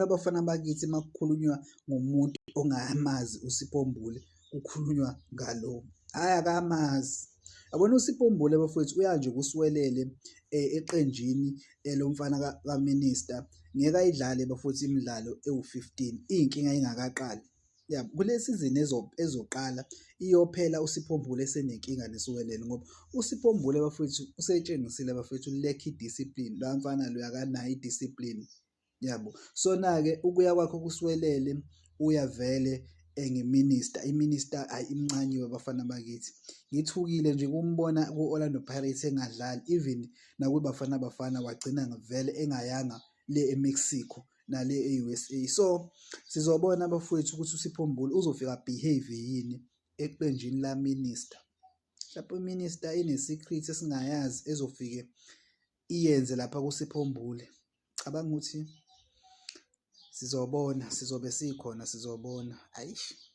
Yabona abafana bakithi, uma kukhulunywa ngomuntu ongamazi uSipho Mbule, kukhulunywa ngalo. Hhayi, akamazi. Yabona uSipho Mbule bafowethu, uya nje kuSiwelele eqenjini lomfana ka-minister, ngeke ayidlale bafowethu imidlalo ewu-15 iy'nkinga ingakaqali. Ya, kule sizini ezoqala iyophela uSipho Mbule esenenkinga neSiwelele, ngoba uSipho Mbule bafowethu usetshengisile bafowethu lack i-discipline. Loya mfana loya akanayo i-discipline, yabo. So-na-ke ukuya kwakhe kuSiwelele, uya vele nge-minister, i-minister hhayi imncanyiwe bafana bakithi. Ngithukile nje ukumbona ku-Orlando Pirates engadlali, even nakwiBafana Bafana wagcina vele engayanga le eMexico nale e-USA. So sizobona bafowethu ukuthi uSipho Mbule uzofika behave yini eqenjini la-minister. Mhlawumbe i-minister ine-secret esingayazi ezofike iyenze lapha kuSipho Mbule. Cabanga ukuthi sizobona, sizobe sikhona, sizobona. Ayish.